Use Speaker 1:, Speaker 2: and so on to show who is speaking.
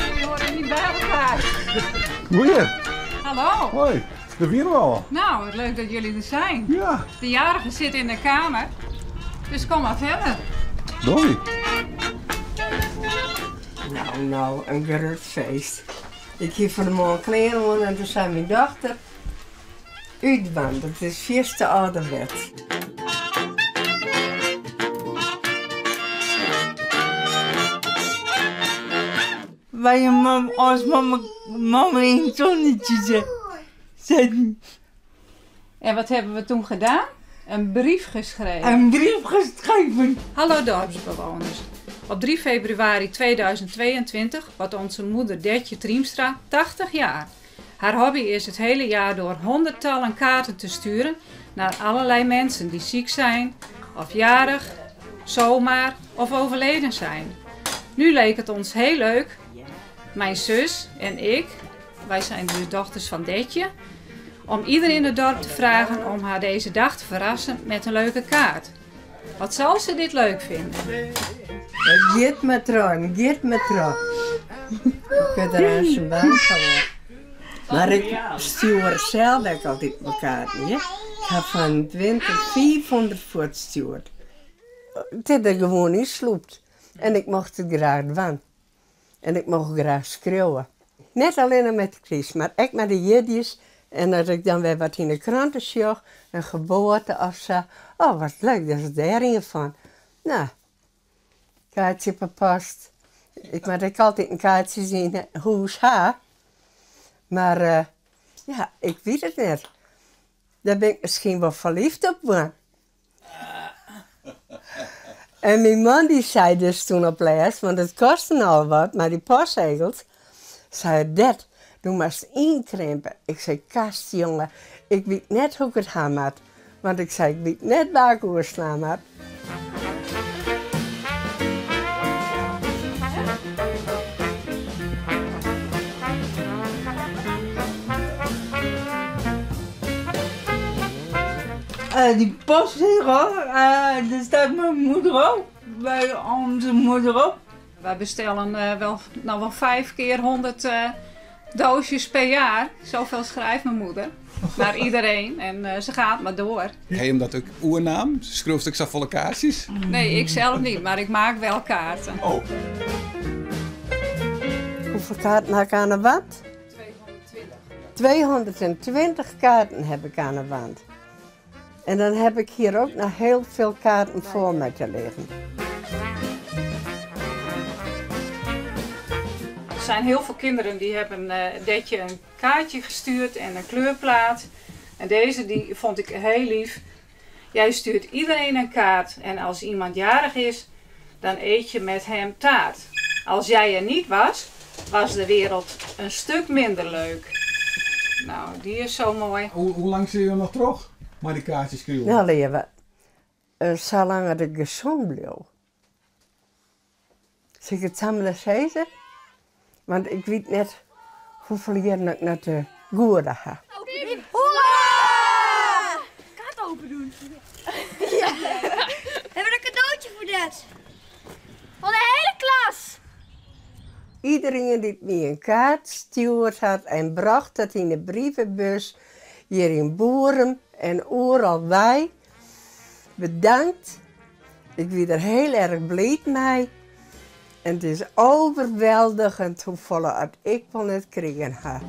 Speaker 1: Jullie horen niet bij elkaar.
Speaker 2: Goeie.
Speaker 1: Hallo.
Speaker 2: Hoi, daar wiene we al.
Speaker 1: Nou, wat leuk dat jullie er zijn.
Speaker 2: Ja.
Speaker 1: De jarige zit in de kamer, dus kom maar verder.
Speaker 2: Doei.
Speaker 3: Nou, nou, in grut feest. Ik hie fan 'e moarn klean oan en toen sei myn dochter, Útdwaan, dat is fierste âlderwetsk.
Speaker 4: By je mam, as mama, mama yn it sonnetsje sitten.
Speaker 1: En wat hebben we toen gedaan? Een brief geschreven.
Speaker 4: Een brief geschreven.
Speaker 1: Hallo dorpsbewoners. Op 3 februari 2022 wordt onze moeder Detje Triemstra 80 jaar. Haar hobby is het hele jaar door honderdtallen kaarten te sturen naar allerlei mensen die ziek zijn, of jarig, zomaar of overleden zijn. Nu leek het ons heel leuk, mijn zus en ik, wij zijn dus dochters van Detje, om iedereen in het dorp te vragen om haar deze dag te verrassen met een leuke kaart. Wat zal ze dit leuk vinden?
Speaker 3: Giet mar troch, giet mar troch. Ik wurd der aanst bang fan. Mar ik stjoer sels ek altyd wol kaarten, hear. Ik ha fan 't winter 500 fuortstjoerd. It is der gewoan ynslûpt en ik mocht it graach dwaan. En ik mocht graach skriuwe. Net allinne met de kryst, mar ek mei de jierdeis. En as ik dan wer wat yn de krante sjoch, in geboarte of sa, oh wat leuk, dat is dêr ien fan. No, kaartsje op 'e post. Ik moat ek altyd kaartsjes yn hûs ha. Mar ja, ik wit it net. Dêr bin ik miskien wol ferlyfd op wurden. En myn man dy sei dus toen op lêst, want it koste nochal wat mei dy postsegels, sei er, Det, do moatst ynkrimpe. Ik sei, Kast jonge, ik wit net hoe't ik it ha moat. Want ik sei, ik wit net wa ik oerslaan moat.
Speaker 4: Die postzegel, daar staat mijn moeder op, bij onze moeder op.
Speaker 1: Wy bestellen wel, nou wel 5 keer 100 doosjes per jaar. Zoveel schrijft mijn moeder. Naar iedereen en ze gaat maar door.
Speaker 2: Ha jim dat ek oernaam? Skriuwst ek safolle kaartsjes?
Speaker 1: Nee, ik zelf niet, maar ik maak wel kaarten.
Speaker 2: Oh.
Speaker 3: Hoefolle kaarten ha ik oan de wand?
Speaker 1: 220.
Speaker 3: 220 kaarten heb ik aan de wand. En dan heb ik hier ook nog heel veel kaarten voor me te liggen.
Speaker 1: Er zijn heel veel kinderen die hebben Detje een kaartje gestuurd en een kleurplaat. En deze die vond ik heel lief. Jij stuurt iedereen een kaart en als iemand jarig is, dan eet je met hem taart. Als jij er niet was, was de wereld een stuk minder leuk. Nou, die is zo mooi.
Speaker 2: Hoe lang sil je noch troch mei dy kaartsjes skriuwen?
Speaker 3: Nou, leave, salang as ik gesûn bliuw. Sil ik it samar sizze? Want ik wit net hoefolle jierren ik noch te goede ha.
Speaker 5: Hoera! Kaart open doen. Ja. We hebben een cadeautje voor Det. Van de hele klas.
Speaker 3: Iedereen dy't my in kaart stjoerd hat en brocht dat yn de brievebus hjir yn Boerum en oeral wei, bedankt. Ik wie der heel erg bliid mei. En it is overweldigend hoefolle at ik wol net krigen ha.